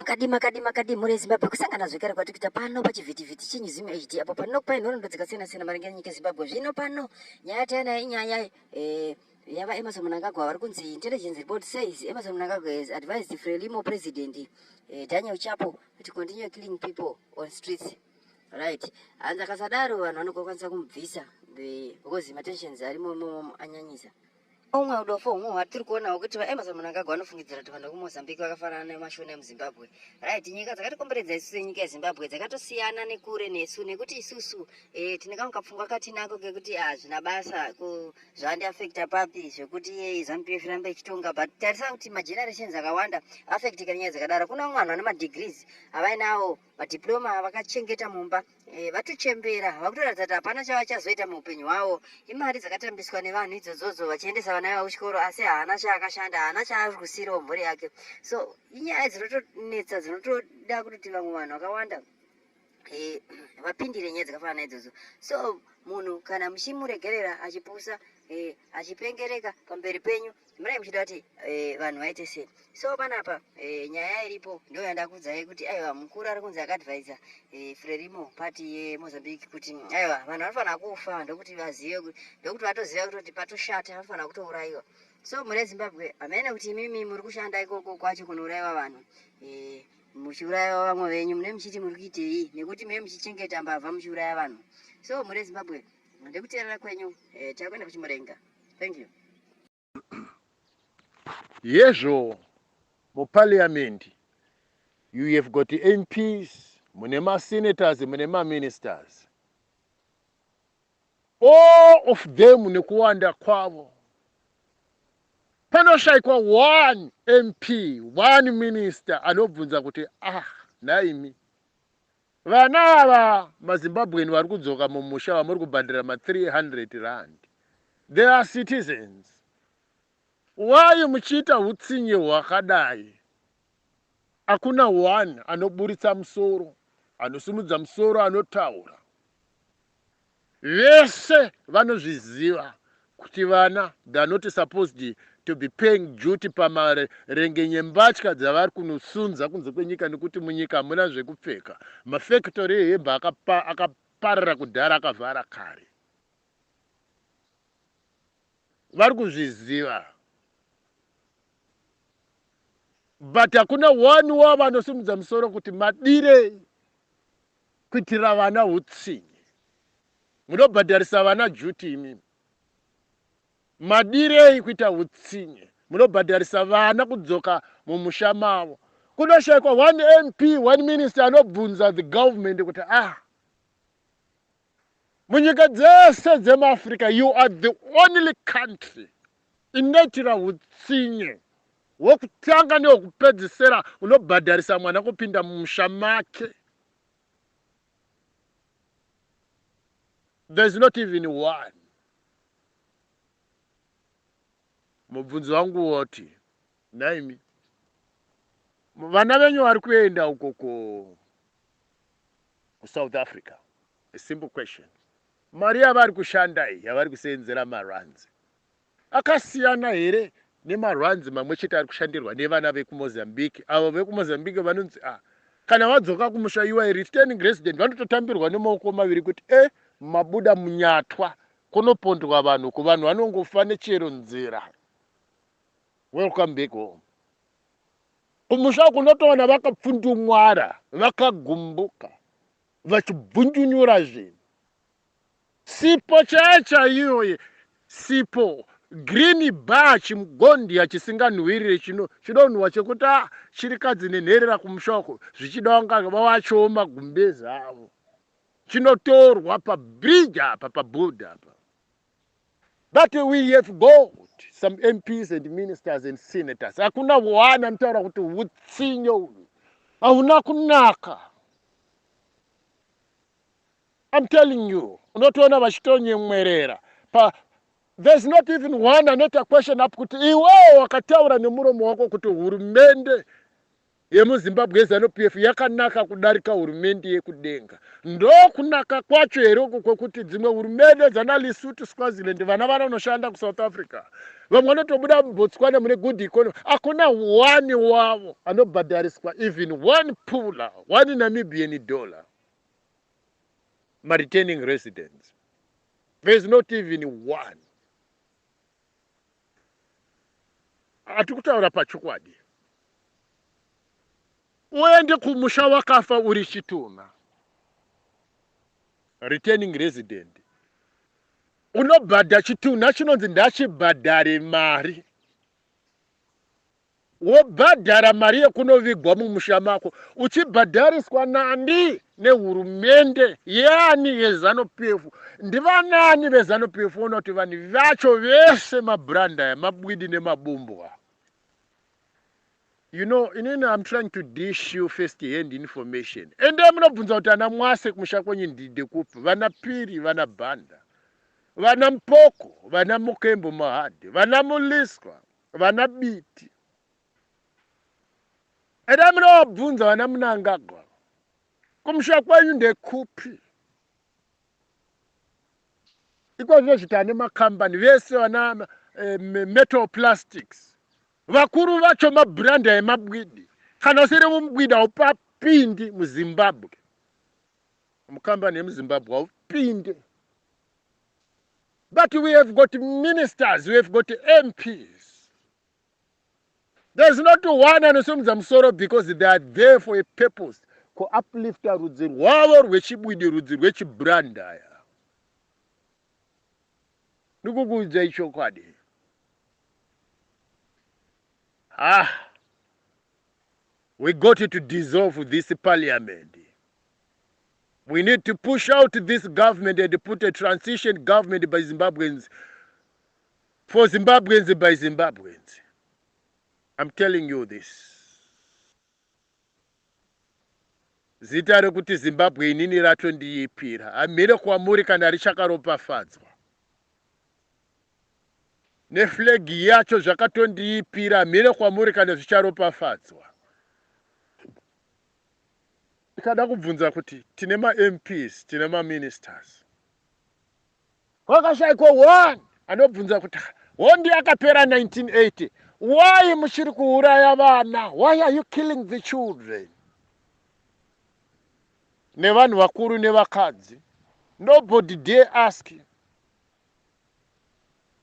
Makadii makadii makadii mhuri yeZimbabwe kusangana zvekare kwatiri kuita pano pachivhitivhiti cheNewZim HD apo panokupai nhoroondo dzakasiyana siyana maringe nenyika yeZimbabwe. Zvino pano nyaya yatinayo inyaya eh, yava Emmerson Mnangagwa vari kunzi intelligence report says Emmerson Mnangagwa has advised Frelimo president eh, Daniel Chapo to continue killing people on streets. Right. Hanzi akasadaro vanhu vanokwanisa kumubvisa eh, because matensions arimo imomo anyanyisa. Umwe udofo humwe hwatiri kuona hwekuti vaEmmerson Mnangagwa vanofungidzira kuti vanhu vekuMozambique vakafanana nemashona emuZimbabwe. Right, nyika dzakatikomberedza isu senyika yeZimbabwe dzakatosiyana nekure nesu nekuti isusu eh, tine kamwe kapfungwa katinako kekuti hazvina ah, basa ko zvandiafekta papi zvekuti yei ZANU PF irambe ichitonga but tarisa kuti magenerations akawanda afektika nenyaya dzakadaro. Kuna vamwe vanhu vane madegrees avainawo madiploma vakachengeta mumba e, vatochembera vakutoratidza kuti hapana chavachazoita muupenyu hwavo imari dzakatambiswa nevanhu idzodzodzo vachiendesa vana vavo kuchikoro asi haana chaakashanda haana chaari kusiirawo mhuri yake so inyaya dzinotonetsa dzinotoda kutoti vamwe vanhu vakawanda e, vapindire nyaya dzakafanana naidzodzo so munhu kana muchimuregerera achipusa e, achipengereka pamberi penyu munenge muchida kuti eh, vanhu vaite sei so panapa eh, nyaya iripo ndo yandakuudzai kuti aiwa mukuru ari kunzi akaadvisa eh, frelimo party yemozambique kuti aiwa vanhu vanofanira kufa ndokuti vazive ndokuti vatoziva kutoti patoshata vanofanira kutourayiwa so mune zimbabwe hamene kuti imimi muri kushanda ikoko kwacho kunourayiwa vanhu eh, muchiuraya vamwe venyu mune muchiti muri kuitei nekuti mune muchichengeta mbavha muchiuraya vanhu so mune zimbabwe ndekuteerera kwenyu eh, takuenda kuchimurenga thank you Yezvo muparliament you have got MPs, mune masenators, mune maministers. All of them nekuwanda kwavo panoshaikwa one MP, one minister anobvunza kuti ah nhaimi vana ava maZimbabwean vari kudzoka mumusha vamuri kubhadhara ma 300 rand they are citizens Why muchiita hutsinye hwakadai? Akuna one anoburitsa musoro, anosimudza musoro anotaura. Vese vanozviziva kuti vana they are not supposed to be paying duty pamarengenye mbatya dzavari kunosunza kunze kwenyika nekuti munyika hamuna zvekupfeka. Mafactory ehembe akaparara kudhara akavhara kare. Vari kuzviziva but hakuna one wavo anosimudza musoro kuti madirei kuitira vana hutsinye. Munobhadharisa vana duty imimi. Madirei kuita hutsinye. Munobhadharisa vana kudzoka mumusha mavo. Kunoshaikwa one MP, one minister anobvunza the government kuti ah Munyika dzese dzemuAfrica you are the only country inoitira utsinye wekutanga newekupedzisira unobhadharisa mwana kupinda mumusha make. There is not even one. Mubvunzo wangu woti nhaimi vana venyu vari kuenda uko ku kuSouth Africa A simple question. Mari yavari kushanda iyi yavari kuseenzera marands akasiyana here nemarands mamwe chete ari kushandirwa nevana vekuMozambique avo vekuMozambique vanonzi ah, kana vadzoka kumusha you are a returning resident vanototambirwa nemaoko maviri kuti e mabuda munyatwa kunopondwa vanhu ku vanhu vanongofa nechero nzira welcome back home kumusha kunotoona vakapfundumwara vakagumbuka vachibvunjunyura zvinhu. Sipo chaiyo chaiyo sipo green bar chimugondiya chisinganhuwirire chino chinonhuwa chekuti ah, chirikadzi nenherera kumusha uko zvichida vanga vawachowo magumbezi avo chinotorwa pabridge apa paboard apa but we have got some mps and ministers and senators hakuna one anotaura kuti utsinye uyu hauna kunaka I'm telling you unotoona vachitonyemwerera pa there's not even one anoita question up kuti iwewo wakataura nemuromo wako kuti hurumende yemuZimbabwe yeZanu PF yakanaka kudarika hurumende yekudenga. Ndokunaka kwacho here uku kwekuti dzimwe hurumende dzana Lesotho, Swaziland vana vanonoshanda kuSouth Africa. Vamwe vanotobuda muBotswana mune good economy, hakuna one wavo anobhadhariswa even one pula, one Namibian dollar. Mareturning residents, there is not even one. Hatikutaura pachokwadi. Uende kumusha wakafa uri chitunha. Returning resident unobhadha chitunha chinonzi ndachibhadhare mari, wobhadhara mari yekunovigwa mumusha mako uchibhadhariswa nani? Nehurumende yani? YeZanu PF. Ndivanani veZanu PF? Ona kuti vanhu vacho vese mabrand aya, mabwidi nemabumbwa. You know, inini I'm trying to dish you first hand information. Ende munobvunza kuti ana Mwase kumusha kwenyu ndide kupi, vana Piri, vana Bhanda, vana Mpoko, vana Mukembo Mahadhi, vana Muliswa, vana Biti. Ende munovabvunza vana Munangagwa kumusha kwenyu ndekupi. Iko zvino tane makambani vese vana metal plastics, vakuru vacho mabranda emabwidi. Kana usiri mubwidi haupapindi muZimbabwe, mukambani yemuZimbabwe haupinde. But we have got ministers, we have got MPs. There's not one anosimudza musoro because they are there for a purpose, kuuplifta rudzi rwavo rwechibwidi, rudzi rwechibrandaya. Ndikukuudzai chokwadi. Ah, we got to dissolve this parliament. We need to push out this government and put a transition government by Zimbabweans, for Zimbabweans, by Zimbabweans. I'm telling you this. Zita rekuti Zimbabwe inini ratondiipira. Hamhire kwamuri kana richakaropafadzwa neflegi yacho, zvakatondiipira. Mhire kwamuri kana zvicharopafadzwa. Tikada kubvunza kuti tine maMPs, tine maministers, kwakashaikwa one anobvunza kuti hondi yakapera 1980, why muchiri kuuraya vana? Why are you killing the children nevanhu vakuru nevakadzi? Nobody dare ask.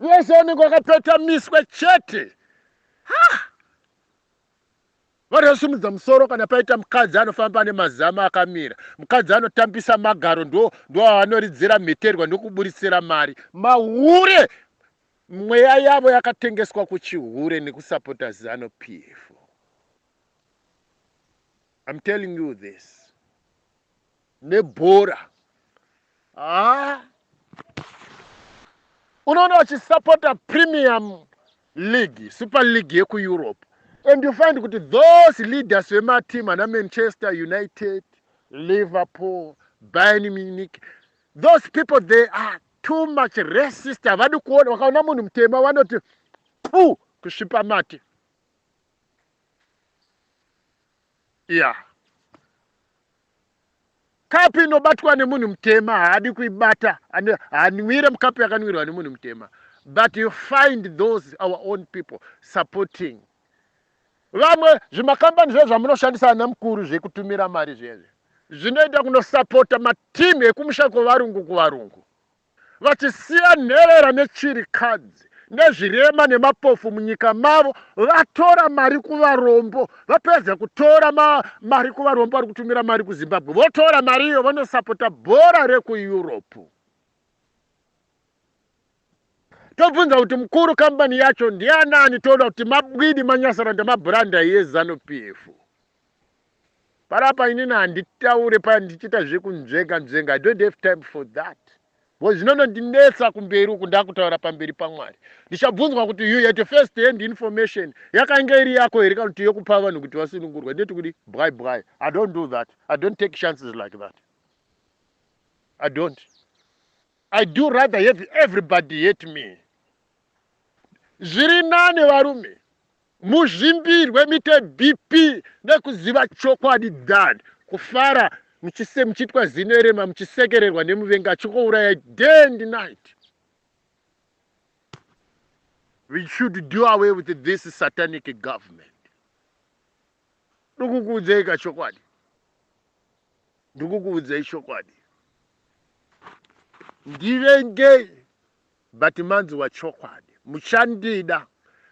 Vese vanenge vakapeta miswe chete. Ha, vanosimudza musoro kana paita mukadzi anofamba nemazama akamira, mukadzi anotambisa magaro, ndo ndo mheterwa ndokuburitsira mari. Mahure, mweya yavo yakatengeswa kuchihure nekusapota ZANU PF. I'm telling you this. Nebhora, ah, unoona vachisapota Premium League, Super League yekuEurope, and you find kuti those leaders vemateam ana Manchester United, Liverpool, Bayern Munich, those people, they are too much racist. Havadi kuona, vakaona munhu mutema vanoti pu, kusvipa mate. Yeah, kapu inobatwa nemunhu mutema haadi kuibata, haanwire mukapu yakanwirwa nemunhu mutema. But you find those our own people supporting vamwe zvimakambani zve zvamunoshandisa ana mukuru zvekutumira mari zvezve zvinoita kunosapota matimu ekumusha kwevarungu, kuvarungu, vachisiya nherera nechirikadzi nezvirema nemapofu munyika mavo. Vatora mari kuvarombo, vapedza kutora mari kuvarombo vari kutumira mari kuZimbabwe, votora mari iyo vonosapota bhora rekuEurope. Tobvunza kuti mukuru kambani yacho ndianani? Toona kuti mabwidi, manyasaranda, mabhuranda yeZANU PF. Parapa inini handitaure paya ndichiita zvekunzvenga nzvenga. I don't have time for that because zvinonondinetsa kumberi uku. Ndakutaura pamberi paMwari, ndichabvunzwa kuti you had first hand information, yakanga iri yako here kana kuti yokupa vanhu kuti vasunungurwa? Ndeti kuti bwai bwai. I don't do that. I don't take chances like that. I don't. I do rather have everybody hate me. Zviri nani varume muzvimbirwe mite BP nekuziva chokwadi than kufara muchiitwa zino rema, muchisekererwa nemuvengi achikouraya day and night. We should do away with this satanic government. Ndikukuudzei kachokwadi, ndikukuudzei chokwadi. Ndivengei, but manzwa chokwadi, muchandida.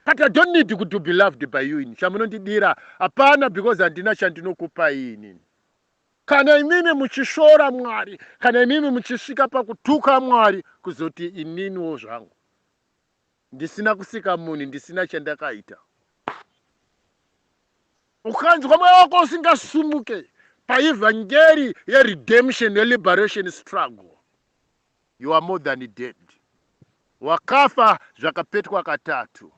But I don't need to be loved by you. Ini chamunondidira hapana, because handina chandinokupai inini. Kana imimi muchishora Mwari, kana imimi muchisvika pakutuka Mwari, kuzoti ininiwo zvangu ndisina kusika munhu, ndisina chandakaita. Ukanzwa mweya wako usingasumuke paivhangeri yeredemption, yeliberation struggle, you are more than dead. Wakafa zvakapetwa katatu.